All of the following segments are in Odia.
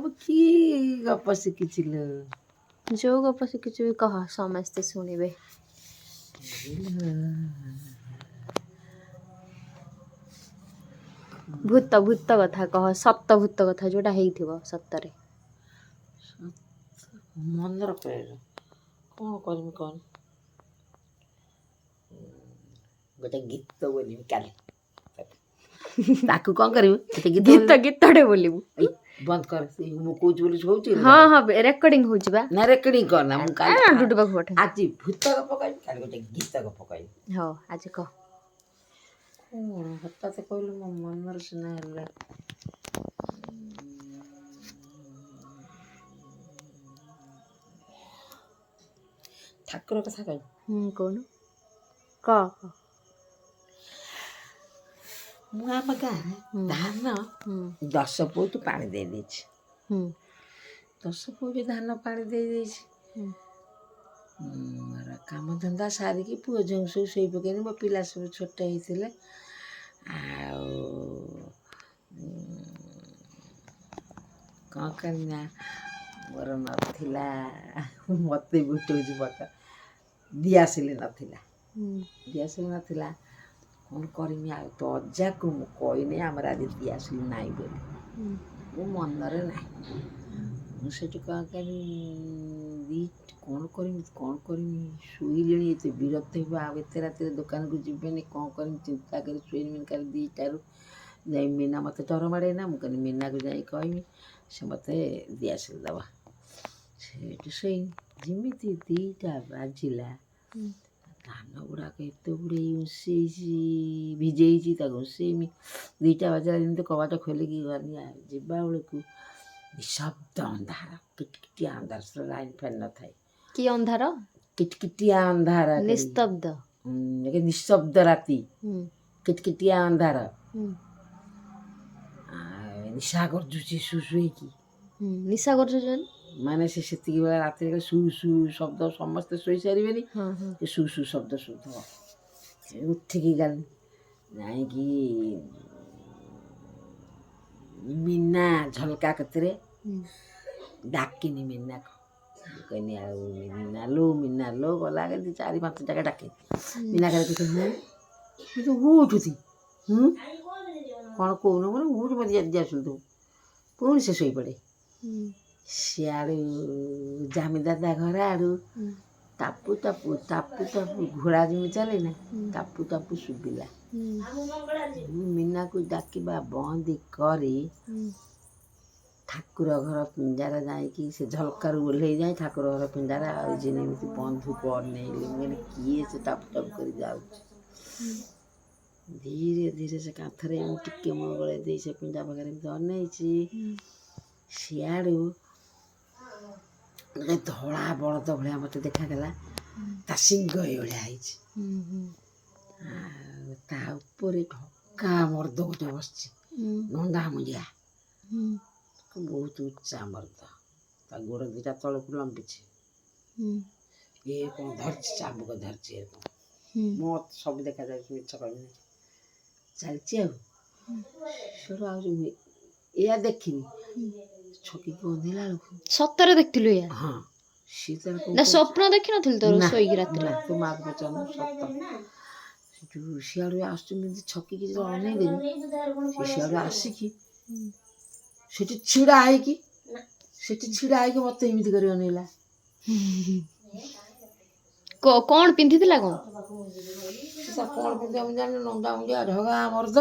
ମୁଁ କି ଗପ ଶିଖିଥିଲୁ? ଯୋଉ ଗପ ଶିଖିଛୁ ବି କହ, ସମସ୍ତେ ଶୁଣିବେ। ଭୂତ ଭୂତ କଥା କହ, ସତ ଭୂତ କଥା ଯୋଉଟା ହେଇଥିବ ସତରେ। ମନରେ କହିଲ କ'ଣ କରିମି କହନି? ଗୋଟେ ଗୀତ ବୋଲିବି କାଲି, ତାକୁ କ'ଣ କରିବୁ? ଗୋଟେ ଗୀତ। ଗୀତ, ଗୀତଟେ ବୋଲିବୁ। ଏଇ, ବନ୍ଦ କର। ସେଇ ମୁଁ କହୁଛି ବୋଲି ହଉଛି। ହଁ, ରେକର୍ଡିଂ ହଉଛି ବା। ନା, ରେକର୍ଡିଂ କର ନା, ମୁଁ କାଲି ଡୁଡୁ ପାଖକୁ ପଠା। ଆଜି ଭୂତ ଗପ କହିବି, କାଲି ଗୋଟେ ଗୀତ ଗପ କହିବି। ହଉ, ଆଜି କହ। କ'ଣ ହଠାତ୍ କହିଲୁ, ମୋ ମନରେ ସିନା ହେଲା। ଠାକୁର କଥା କହିବି। ହୁଁ, କହୁନୁ, କହ କହ। ମୁଁ ଆମ ଗାଁରେ ଧାନ 10 ପଉଟ ପାଣି ଦେଇ ଦେଇଛି। 10 ପଉଟ ଧାନ ପାଣି ଦେଇ ଦେଇଛି। ମୋର କାମଧନ୍ଦା ସାରିକି ପୁଅ ଝିଅଙ୍କୁ ସବୁ ଶୋଇ ପକେଇନି। ମୋ ପିଲା ସବୁ ଛୋଟ ହେଇଥିଲେ। ଆଉ କ'ଣ କରିବି ନା, ମୋର ନଥିଲା, ମୋତେ ବୁଟଉଛି ପକା, ଦିଆସିଲି ନଥିଲା। ଦିଆସିଲି ନଥିଲା, କ'ଣ କରିମି? ଆଉ ତୋ ଅଜାକୁ ମୁଁ କହିନି ଆମର ଆଜି ଦିଆସିଲି ନାହିଁ ବୋଲି। ମୋ ମନରେ ନାହିଁ। ମୁଁ ସେଠୁ କ'ଣ କଲି, ଦି କ'ଣ କରିମି, କ'ଣ କରିମି, ଶୋଇଲିଣି, ଏତେ ବିରକ୍ତ ହେବ, ଆଉ ଏତେ ରାତିରେ ଦୋକାନକୁ ଯିବେନି, କ'ଣ କରିମି ଚିନ୍ତା କରି ଶୋଇନି। କାଲି 2ଟାରୁ ଯାଇ ମୀନା ମୋତେ ଡର ମାଡ଼େ ନା, ମୁଁ କହିଲି ମୀନାକୁ ଯାଇ କହିମି, ସେ ମୋତେ ଦିଆସିଲି ଦେବ। ସେଇଠୁ ଶୋଇନି। ଯେମିତି 2ଟା ବାଜିଲା, ଧାନ ଗୁଡ଼ାକ ଏତେ ଗୁଡ଼ିଏ ଉଁସେଇଛି, ଭିଜେଇଛି, ତାକୁ ଉଁସେଇମି। 2ଟା ବାଜିଲା ଯେମିତି କବାଟ ଖୋଲିକି ଗଲି। ଆଉ ଯିବା ବେଳକୁ ନିଶବ୍ଦ ଅନ୍ଧାର, କିଟକିଟିଆ ଅନ୍ଧାର, ସେ ଲାଇନ୍ ଫାଇନ୍ ନଥାଏ। କି ଅନ୍ଧାର? କିଟକିଟିଆ ଅନ୍ଧାର କରି। ନିସ୍ତବ୍ଧ। ଏକ ନିଶବ୍ଦ ରାତି, କିଟକିଟିଆ ଅନ୍ଧାର। ଆଉ ନିଶା ଗର୍ଜୁଛି ସୁ ସୁ ହେଇକି। ନିଶା କରୁଛୁ ମାନେ? ମାନେ ସେ ସେତିକି ବେଳେ ରାତିରେ ସୁ ସୁ ଶବ୍ଦ, ସମସ୍ତେ ଶୋଇ ସାରିବେନି, ହଁ ହଁ ସେ ସୁ ସୁ ଶବ୍ଦ ଶୁଭୁଥିବ। ସେ ଉଠିକି ଗଲି ଯାଇକି ମୀନା ଝଲକା କତିରେ ଡାକିନି ମୀନାକୁ। ମୁଁ କହିନି, ଆଉ ମୀନା ଲୋ, ମୀନା ଲୋ, ଗଲା କେମିତି ଚାରି ପାଞ୍ଚ ଜାଗା ଡାକିନି। ମୀନା ଖାଲି କହୁଛି, ହୁଁ। ମୁଁ ତ ଉଠୁଛି, ହୁଁ, କ'ଣ କହୁନୁ? ମାନେ ଉଠୁ, ମୋତେ ଆସିଲୁ ତୁ। ପୁଣି ସେ ଶୋଇପଡ଼େ। ସିଆଡ଼ୁ ଜାମି ଦାଦା ଘର ଆଡ଼ୁ ଟାପୁ ଟାପୁ ଟାପୁ ଟାପୁ, ଘୋଡ଼ା ଯେମିତି ଚାଲେ ନା, ଟାପୁ ଟାପୁ ଶୁଭିଲା। ମୁଁ ମୀନାକୁ ଡାକିବା ବନ୍ଦ କରି ଠାକୁର ଘର ପିଣ୍ଡାରେ ଯାଇକି, ସେ ଝଲକାରୁ ଓହ୍ଲେଇ ଯାଇ ଠାକୁର ଘର ପିଣ୍ଡାରେ ଆଉ ଯେମିତି ଏମିତି ବନ୍ଧୁକ ଅନେଇଲି। ମୁଁ କହିଲି, କିଏ ସେ ଟାପୁ ଟାପୁ କରି ଯାଉଛି? ଧୀରେ ଧୀରେ ସେ କାନ୍ଥରେ ଏମିତି ଟିକେ ମୁହଁ ଗଳେଇ ଦେଇ ସେ ପିଣ୍ଡା ପାଖରେ ଏମିତି ଅନେଇଛି। ସିଆଡ଼ୁ ଗୋଟେ ଧଳା ବଳଦ ଭଳିଆ ମୋତେ ଦେଖାଗଲା। ତା ଶିଙ୍ଗ ଏଇଭଳିଆ ହେଇଛି ହୁଁ ହୁଁ ଆଉ ତା ଉପରେ ଢକା ମର୍ଦ ଗୋଟେ ବସିଛି, ନଣ୍ଡା ମୁଣ୍ଡିଆ, ବହୁତ ଉଚ୍ଚା ମର୍ଦ। ତା ଗୋଡ଼ ଦୁଇଟା ତଳକୁ ଲମ୍ବିଛି। ଏ କ'ଣ ଧରିଛି, ଚାବୁକ ଧରିଛି ଏରକମ। ମୋ ସବୁ ଦେଖାଯାଉଛି, ମିଛ କହିବିନି। ଚାଲିଛି ଆଉ ସେଠୁ ଆଉ ମୁଁ ଏଇଆ ଦେଖିନି। ଛକିକି ଅନେଇଲା ବେଳକୁ ସତରେ ଦେଖିଥିଲୁ ଏଇଆ? ହଁ, ସିଏ ତାର କ'ଣ ନା ସ୍ୱପ୍ନ ଦେଖିନଥିଲୁ ତୋର ନା, ଶୋଇକି ରାତିରେ? ନା, ତୋ ମାଆକୁ ପଚାରୁନୁ, ସତ। ସେଠୁ ସିଆଡ଼ୁ ଆସୁଛି, ମୁଁ ଏମିତି ଛକିକି ଯେତେବେଳେ ଅନେଇଦେଲି, ସେ ସିଆଡ଼ୁ ଆସିକି ସେଠି ଛିଡ଼ା ହେଇକି, ସେଠି ଛିଡ଼ା ହେଇକି ମୋତେ ଏମିତି କରି ଅନେଇଲା। କ'ଣ ପିନ୍ଧିଥିଲା କ'ଣ? ସେ ତାର କ'ଣ ପିନ୍ଧିବ ମୁଁ ଜାଣିନି। ନଣ୍ଡା ମୁଣ୍ଡିଆ ଢଗା ମର୍ଦ,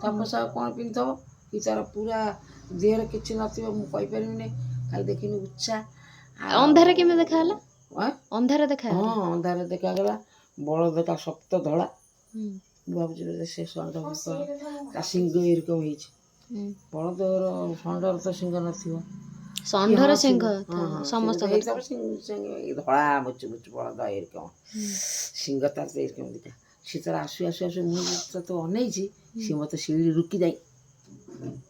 ତା ପୋଷାକ କ'ଣ ପିନ୍ଧିଥିବ କି ତାର ପୁରା ଦେହରେ କିଛି ନଥିବ, ମୁଁ କହିପାରିବିନି। ଖାଲି ଦେଖିନି ଉଚ୍ଚା ଆଉ ଅନ୍ଧାର କେମିତି ଦେଖାହେଲା? ଆଁ? ଅନ୍ଧାର ଦେଖାହେଲା? ହଁ, ଅନ୍ଧାର ଦେଖାଗଲା। ବଳଦଟା ଶକ୍ତ ଧଳା। ମୁଁ ଭାବୁଛି ବୋଧେ ସେ ଷଣ୍ଢ କଣ, ତା ଶିଙ୍ଗ ଏରକମ ହେଇଛି। ବଳଦର ଷଣ୍ଢର ତ ଶିଙ୍ଗ ନଥିବ। କି ଷଣ୍ଢର ହଁ ଶିଙ୍ଗ ଥିବ। ହଁ ହଁ, ସମସ୍ତଙ୍କର ହେଇଥିବ। ଶିଙ୍ଗ ଶିଙ୍ଗ ଏଇ ଧଳା ମୁଚୁ ମୁଚୁ ବଳଦ ଏରକମ, ଶିଙ୍ଗ ତାର ତ ଏରକମ ଦୁଇଟା। ସେ ତାର ଆସୁ ଆସୁ ଆସୁ, ମୁଁ ତ ଅନେଇଛି, ସିଏ ମୋତେ ସିଡ଼ି ରୁକି ଯାଇ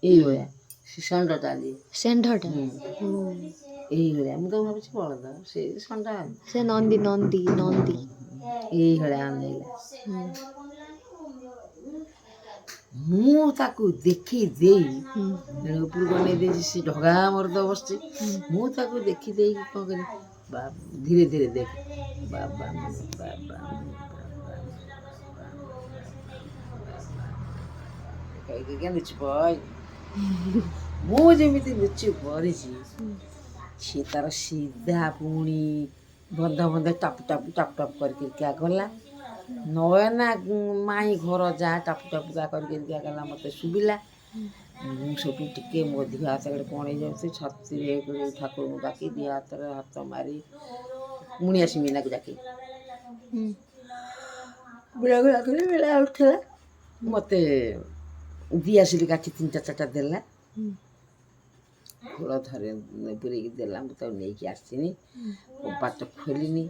ଏଇଭଳିଆ, ସେ ଷଣ୍ଢଟା ଯିଏ। ଷେଣ୍ଢଟା? ହୁଁ, ଏଇଭଳିଆ। ମୁଁ ତ ଭାବୁଛି ବଳଦ, ସେ ଷଣ୍ଢ ଆଉ। ସେ ନନ୍ଦୀ, ନନ୍ଦୀ, ନନ୍ଦୀ। ଏଇଭଳିଆ ଅନେଇଲା। ମୁଁ ତାକୁ ଦେଖି ଦେଇ ଏଣେ ଉପରକୁ ଅନେଇ ଦେଇଛି, ସେ ଢଗା ମରଦ ବସିଛି। ମୁଁ ତାକୁ ଦେଖି ଦେଇକି କ'ଣ କଲି, ବା ଧୀରେ ଧୀରେ ଦେଖ, ବାବା ବାବା କହିକି ଲୁଚି ପଇ। ମୁଁ ଯେମିତି ଲୁଚି ପଡ଼ିଛି, ସିଏ ତାର ସିଧା ପୁଣି ବନ୍ଧ ବନ୍ଧ ଟପ ଟପ ଟପ ଟପ କରିକି ଗଲା। ନୟନା ମାଇଁ ଘର ଯାହା ଟପ ଟପ କରିକି ଗଲା, ମୋତେ ଶୁଭିଲା। ମୁଁ ସେଠୁ ଟିକେ ମୋ ଦିହ ହାତ ଗୋଟେ କ'ଣ ହେଇଯାଉଛି, ଛାତିରେ ଠାକୁରଙ୍କୁ ଡାକି ଦିହ ହାତରେ ହାତ ମାରି ମୁଣି ଆସି ମୀନାକୁ ଡାକି, ମୀନାକୁ ଡାକିଲି, ମୀନା ଉଠିଲା। ମୋତେ ଦିଆସିଲି କାଠି ତିନିଟା ଚାରିଟା ଦେଲା, ଖୋଳ ଥରେ ପୁରେଇକି ଦେଲା। ମୁଁ ତାକୁ ନେଇକି ଆସିନି, କବାଟ ଖୋଲିନି।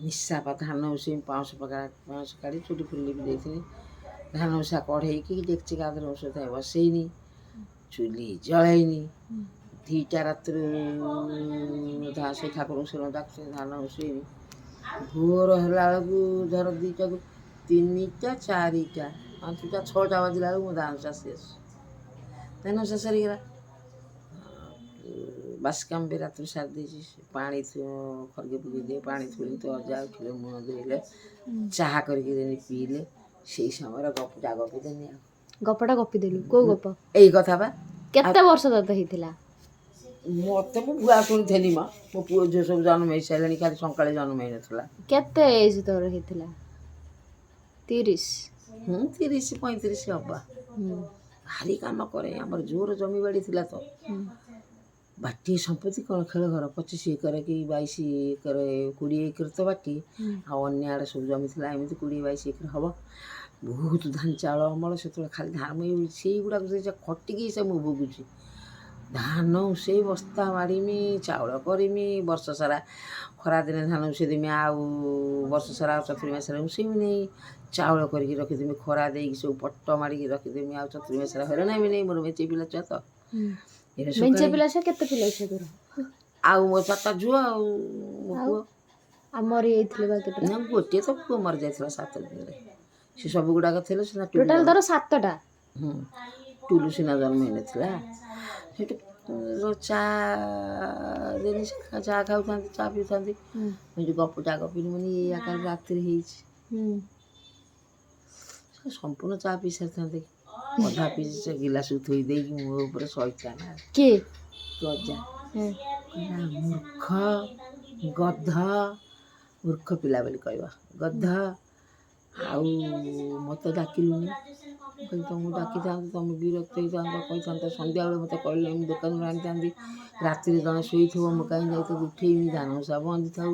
ନିଶା ପା ଧାନ ଉଷେଇ ପାଉଁଶ ପକା, ପାଉଁଶ କାଢ଼ି ଚୁଲି ଫୁଲି ଲିପି ଦେଇଥିଲି। ଧାନ ଉଷା କଢ଼େଇକି ଡେକ୍ଚି କାଧରେ ଔଷଧ ବସେଇନି, ଚୁଲି ଜଳେଇନି। 2ଟା ରାତିରୁ ସେ ଠାକୁରଙ୍କୁ ଶୁଣ ଡାକୁଛନ୍ତି, ଧାନ ଉଷେଇନି। ଭୋର ହେଲା ବେଳକୁ ଧର 2ଟାକୁ 3ଟା 4ଟା 5ଟା 6ଟା ବାଜିଲା ବେଳକୁ ମୋ ଧାନ ଉଷା ଶେଷ। ଧାନ ଉଷା ସରିଗଲା। ବାସି କାମ ବି ରାତିରୁ ସାରି ଦେଇଛି। ପାଣି ଖରକି ପକେଇ ଦିଏ, ପାଣି ଥୋଇ ତ ଅଜା ଉଠିଲେ, ମୁହଁ ଧୋଇଲେ, ଚାହା କରିକି ଦେନି, ପିଇଲେ। ସେଇ ସମୟରେ ଗପଟା ଗପି ଦେନି। ଆଉ ଗପଟା ଗପି ଦେଲୁ? କୋଉ ଗପ? ଏଇ କଥା ବା। କେତେ ବର୍ଷ ତତେ ହେଇଥିଲା? ମତେ ମୁଁ ଭୁଆ ଶୁଣିଥିଲି ମା, ମୋ ପୁଅ ଝିଅ ସବୁ ଜନ୍ମ ହେଇସାରିଲେଣି, ଖାଲି ସକାଳେ ଜନ୍ମ ହେଇନଥିଲା। କେତେ ଏଜ୍ ତୋର ହେଇଥିଲା? 30? 30 35 ହବା। ଭାରି କାମ କରେ। ଆମର ଜୋର ଜମିବାଡ଼ି ଥିଲା ତ, ବାଟି ସମ୍ପତ୍ତି କ'ଣ ଖେଳ ଘର, 25 ଏକର କି 22 ଏକର, 20 ଏକର ତ ବାଟି, ଆଉ ଅନ୍ୟ ଆଡ଼େ ସବୁ ଜମି ଥିଲା। ଏମିତି 20 22 ଏକର ହବ। ବହୁତ ଧାନ ଚାଉଳ ଅମଳ ସେତେବେଳେ। ଖାଲି ଧାନ ମୁଁ ସେଇଗୁଡ଼ାକ ସେ ଖଟିକି ସେ ମୁଁ ଭୋଗୁଛି। ଧାନ ସେଇ ବସ୍ତା ମାରିମି, ଚାଉଳ କରିମି ବର୍ଷ ସାରା। ଖରାଦିନେ ଧାନ ଉଷେଇଦେମି, ଆଉ ବର୍ଷ ସାରା ଆଉ ଚତୁର୍ମାସରେ ଉଷେଇମି ନେଇ। ଚାଉଳ କରିକି ରଖିଦେମି, ଖରା ଦେଇକି ସବୁ ପଟ ମାରିକି ରଖିଦେମି, ଆଉ ଚତୁର୍ମାସରେ ହଇରାଣ ହେମି ନେଇ। ମୋର ମେଞ୍ଚେ ପିଲା ଛୁଆ ତ। ମେଞ୍ଚେ ପିଲା ଛୁଆ? କେତେ ପିଲା ଛୁଆ ତୋର? ଆଉ ମୋ ଚାରିଟା ଝିଅ ଆଉ ମୋ ପୁଅ। ଆଉ ମରିଯାଇଥିଲେ ବା କେତେଟା? ନା, ଗୋଟିଏ ତ ପୁଅ ମରିଯାଇଥିଲା 7 ଦିନରେ। ସେ ସବୁ ଗୁଡ଼ାକ ଥିଲେ ସିନା। ଟୋଟାଲ ତୋର 7ଟା? ଟୁଲୁ ସିନା ଜନ୍ମ ହେଇନଥିଲା। ସେଠୁ ଚା ଦେନି, ଚା ଖାଉଥାନ୍ତି, ଚା ପିଉଥାନ୍ତି। ମୁଁ ଯୋଉ ଗପଟା ଗପିନି, ମାନେ ଏଇଆ କାଲି ରାତିରେ ହେଇଛି। ସେ ସମ୍ପୂର୍ଣ୍ଣ ଚା ପିଇ ସାରିଥାନ୍ତି, ଅଧା ପିଇ ସେ ଗିଲାସକୁ ଥୋଇ ଦେଇକି ମୋ ଉପରେ ସଇତାନ। କିଏ? ତୋ ଅଜା। କହିଲା, ମୂର୍ଖ ଗଧ, ମୂର୍ଖ ପିଲା ବୋଲି କହିବ, ଗଧ, ଆଉ ମୋତେ ଡାକିଲୁନି? କହିଲି, ତମକୁ ଡାକିଥାନ୍ତି, ତମେ ବିରକ୍ତ ହେଇଥାନ୍ତ, କହିଥାନ୍ତ ସନ୍ଧ୍ୟାବେଳେ ମୋତେ କହିଲେ ମୁଁ ଦୋକାନରୁ ଆଣିଥାନ୍ତି। ରାତିରେ ଜଣେ ଶୋଇଥିବ, ମୁଁ କାହିଁ ଯାଇ ତାକୁ ଉଠେଇମି? ଧାନ ଉଷା ବନ୍ଦ ଥାଉ,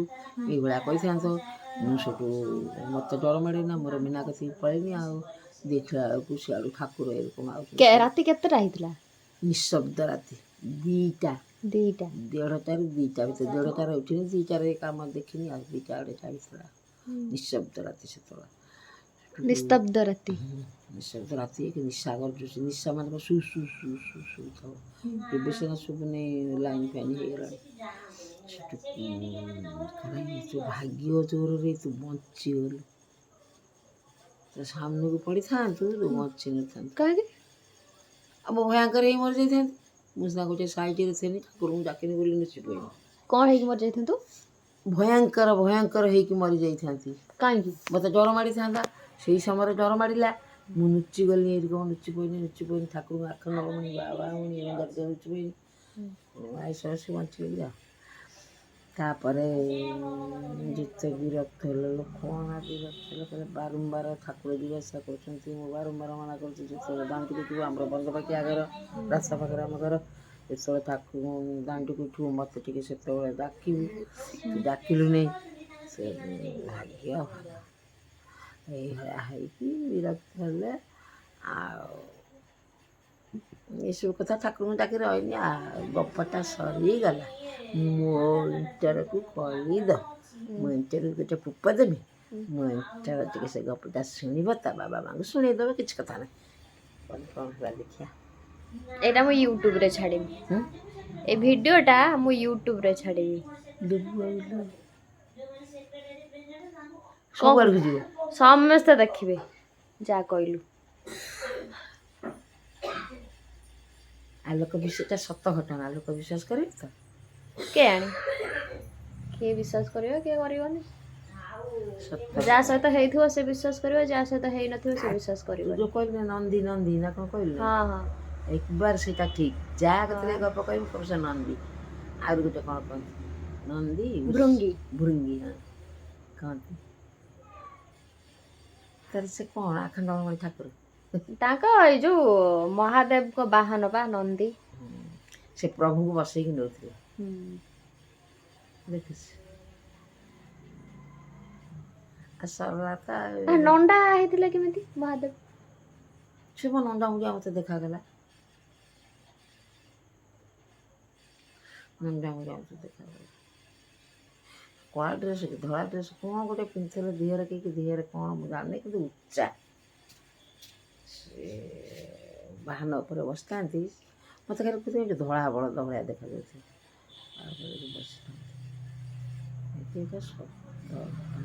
ଏଇଭଳିଆ କହିଥାନ୍ତ। ମୁଁ ସେଠୁ ମୋତେ ଡର ମାଡ଼େ ନା, ମୋର ମୀନା କତିକି ପଳେଇନି। ଆଉ ଦେଖିଲା ବେଳକୁ ସିଆଡ଼ୁ ଠାକୁର ଏରକମ ଆଉଛନ୍ତି। ରାତି କେତେଟା ହେଇଥିଲା? ନିଶବ୍ଦ ରାତି 2ଟା। 2ଟା? ଦେଢ଼ଟାରୁ 2ଟା ଭିତରେ। ଦେଢ଼ଟାରେ ଉଠିନି, 2ଟାରେ କାମ ଦେଖିନି, ଆଉ 2ଟା ଅଢ଼େଇଟା ଭିତରେ। ନିଶବ୍ଦ ରାତି ସେତେବେଳେ। ନିସ୍ତବ୍ଧ ରାତି। ନିଶବ୍ଦ ରାତି, ନିଶା ଗର୍ଜୁଛି। ନିଶା ମାନେ ସୁ ସୁ ସୁ ସୁ ସୁ ଥିବ। ଏବେ ସିନା ଶୁଭୁନି, ଲାଇନ୍ ଫାଇନ୍ ହେଇଗଲାଣି। ସେଠୁ ତୁ ଭାଗ୍ୟ ଜୋରରେ ତୁ ବଞ୍ଚିଗଲୁ, ତୋ ସାମ୍ନାକୁ ପଡ଼ିଥାନ୍ତୁ, ତୁ ବଞ୍ଚି ନଥାନ୍ତୁ। କାହିଁକି? ଆଉ ମୁଁ ଭୟଙ୍କର ହେଇ ମରିଯାଇଥାନ୍ତି। ମୁଁ ସିନା ଗୋଟେ ସାଇଡ଼ରେ ଥିଲି, ଠାକୁରଙ୍କୁ ଡାକିନି ବୋଲି ଲୁଚି ପଡ଼ିଲି। କ'ଣ ହେଇକି ମରିଯାଇଥାନ୍ତୁ? ଭୟଙ୍କର ଭୟଙ୍କର ହେଇକି ମରିଯାଇଥାନ୍ତି। କାହିଁକି? ମୋତେ ଡର ମାଡ଼ିଥାନ୍ତା। ସେଇ ସମୟରେ ଡର ମାଡ଼ିଲା, ମୁଁ ଲୁଚି ଗଲି। ଏଇଠି କ'ଣ ଲୁଚି ପଡ଼ିଲି, ଲୁଚି ପଡ଼ିଲି। ଠାକୁରଙ୍କୁ ଆଖଣ୍ଡଳମଣି ବାବା ମଣି ଡାକି ଲୁଚି ପଡ଼ିଲି। ଆଇସ ବଞ୍ଚିଗଲି। ଆଉ ତାପରେ ଯେତେ ବିରକ୍ତ ହେଲେ ଲୋକମାନେ, ବିରକ୍ତ ହେଲେ, କହିଲେ ବାରମ୍ବାର ଠାକୁର ଯିବା ଆସିବା କରୁଛନ୍ତି, ମୁଁ ବାରମ୍ବାର ମନା କରୁଛି। ଯେତେବେଳେ ଦାଣ୍ଡକୁ ଉଠିବ, ଆମର ବନ୍ଧପାଖିଆ ଘର, ରାସ୍ତା ପାଖରେ ଆମ ଘର, ଯେତେବେଳେ ଠାକୁର ଦାଣ୍ଡକୁ ଉଠିବ ମୋତେ ଟିକେ ସେତେବେଳେ ଡାକିବୁ, ତୁ ଡାକିଲୁ ନେଇ, ସେ ଭାଗ୍ୟ ଭଲ। ଏଇଭଳିଆ ହେଇକି ବିରକ୍ତ ହେଲେ। ଆଉ ଏସବୁ କଥା ଠାକୁରଙ୍କୁ ଡାକି ରହିନି। ଆଉ ଗପଟା ସରିଗଲା। ମୋ ଇଣ୍ଟରକୁ କହିଦ, ମୁଁ ଇଣ୍ଟରକୁ ଗୋଟେ ପୁପ ଦେବି। ମୋ ଇଣ୍ଟର ଟିକେ ସେ ଗପଟା ଶୁଣିବ, ତା ବାବା ମାଆଙ୍କୁ ଶୁଣେଇଦେବ, କିଛି କଥା ନାହିଁ। କ'ଣ କ'ଣ ହେଲା ଦେଖିବା। ଏଇଟା ମୁଁ ୟୁଟ୍ୟୁବରେ ଛାଡ଼ିବି। ଏ ଭିଡ଼ିଓଟା ମୁଁ ୟୁଟ୍ୟୁବରେ ଛାଡ଼ିବି। ସବୁଆଡ଼କୁ ଯିବ। ସମସ୍ତେ ଦେଖିବେ। ଯାହା କହିଲୁ। ଆଉ ଲୋକ ସେଟା ସତ ଘଟଣା, ଲୋକ ବିଶ୍ୱାସ କରିବେ ତ? କେଜାଣି, କିଏ ବିଶ୍ୱାସ କରିବ, କିଏ କରିବନି। ସତ। ଯାହା ସହିତ ହେଇଥିବ ସେ ବିଶ୍ୱାସ କରିବ, ଯାହା ସହିତ ହେଇନଥିବ ସେ ବିଶ୍ୱାସ ତୁ କରିବନି। ଯୋଉ କହିଲୁ ନା ନନ୍ଦୀ, ନନ୍ଦୀ ନା କ'ଣ କହିଲୁ? ହଁ। ଏକବାର ସେଇଟା ଠିକ୍। ଯାହା କତିରେ ଗପ କହିବୁ, କହିବୁ ସେ ନନ୍ଦୀ। ଆହୁରି ଗୋଟେ କ'ଣ କହନ୍ତି, ନନ୍ଦୀ। ଭୃଙ୍ଗୀ। ଭୃଙ୍ଗୀ, ହଁ, କହନ୍ତି। ତାହେଲେ ସେ କ'ଣ ଆଖଣ୍ଡଳମଣି ଠାକୁର? ତାଙ୍କ ଏଇ ଯୋଉ ମହାଦେବଙ୍କ ବାହନ ବା ନନ୍ଦୀ। ସେ ପ୍ରଭୁଙ୍କୁ ବସେଇକି ନେଉଥିଲେ। ଦେଖିଛି। ଆଉ ସରିଲା ତ ଆଉ। ନଣ୍ଡା ହେଇଥିଲା କେମିତି ମହାଦେବ? ସେ ମୋ ନଣ୍ଡା ମୁଣ୍ଡିଆ ମୋତେ ଦେଖାଗଲା, ନଣ୍ଡା ମୁଣ୍ଡିଆ ମୋତେ ଦେଖାଗଲା। କଳା ଡ୍ରେସ୍ କି ଧଳା ଡ୍ରେସ୍ କ'ଣ ଗୋଟେ ପିନ୍ଧିଥିଲେ ଦେହରେ କି ଦେହରେ କ'ଣ ମୁଁ ଜାଣିନି, କିନ୍ତୁ ଉଚ୍ଚା ସେ ବାହନ ଉପରେ ବସିଥାନ୍ତି। ମୋତେ ଖାଲି କହୁଛନ୍ତି ଧଳା ବଳଦ ଭଳିଆ ଦେଖାଯାଉଥିଲେ, ତାପରେ ବସିଥାନ୍ତି। ଏଇଟା ସତ ଘଟଣା।